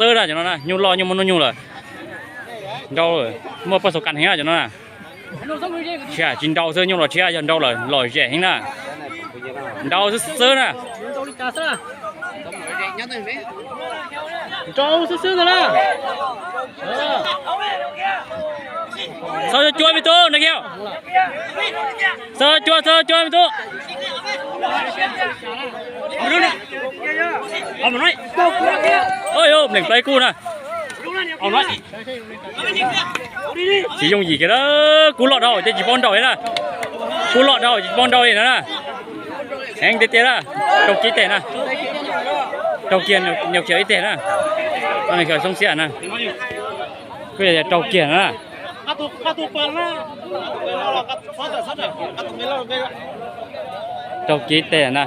xwb na cov no na, nyuj loj nyuj muaj hnub nyoog lawm. Nrau, muaj poj xau kas heev na cov no na. Tsis, tsis nrau xwb, nyuj los tshiab, yog nrau lawm lom zem heev na. Nrau xwb xwb na. Nrau xwb xwb ntag na. Txhob cuab me tub na kiag. Txhob cuab, txhob cuab me tub. Oj, nplees plab kuj na. Tsis yooj yim kiag, kuj loj dhau ces tsis paub nrau li na. Kuj loj dhau tsis paub nrau li no na. Heev tiag tiag na. Rau kiag ib teg na. Rau kiag, nws khiav ib teg na. Nws khiav xoob xiab na. Kuj yog rau kiag no na. Rau kiag ib teg na.